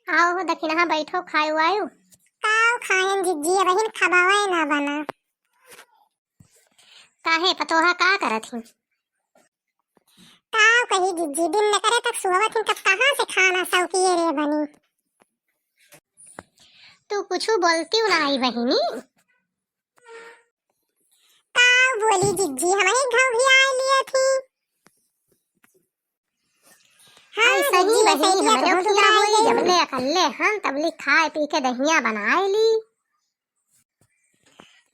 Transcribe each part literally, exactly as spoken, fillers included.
आओ हो दखिनहा, बैठो, खायो आयो। काव खायन जिज्जी, अबहिन खबावे ना बना। काहे, पतोहा का करत ही? काव कही जिज्जी, दिन न करे तक सुहवत ही, तब कहाँ से खाना सौकिये रे बनी? तू कुछु बोलतिउ नाई बहिनी। काव बोली जिज्जी, हमही घाव भी आए लिए थी। हाँ, ऐसा ही जिज्जी, ऐसा बहिनी, ही हमरे घाव उठिया भी होई, आए। जबले अकल्ले हन, तबले खाए पी के दहिया बनाए ली।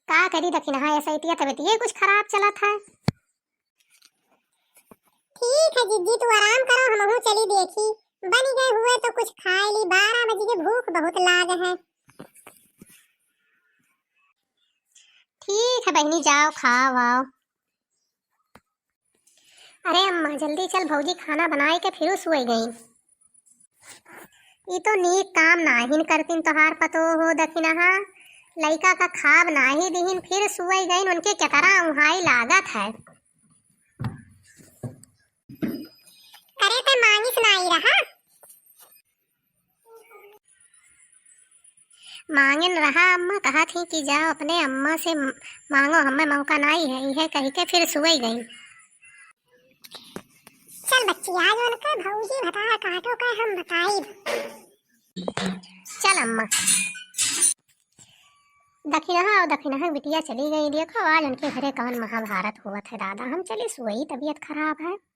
का करी दखिनहा, ऐसा इतिया तबियतिये कुछ खराब चलत है। ठीक है जिज्जी, तू आराम करो, हमहू चली देखी, बनी गए हुए तो कुछ खाए ली, बारह बज के भूख बहुत लाग है। ठीक है बहिनी, जाओ खाओ आओ। अरे अम्मा, जल्दी चल, भौजी खाना बनाए के फिर सोई गई। ई तो नीक काम नाहिन करतिन तोहार पतोह हो दखिनहा, लइका का खाब नाही दिहिन, फिर सोई गईन, उनके केतरा उहाई लागत है। करे ते मांगिस नाई रहा। मांगिन रहा अम्मा, कहत ही कि जाओ अपने अम्मा से म-, मांगो, हमें मौका नाई है, इहे कही के फिर सोई गई। चल बच्ची, आज उनके भौजी भतार काटो के हम बताई। चल अम्मा। दखिनहा और दखिनहा बिटिया चली गई। देखो आज उनके घरे कौन महाभारत हुआ था दादा। हम चली सोई, तबीयत खराब है।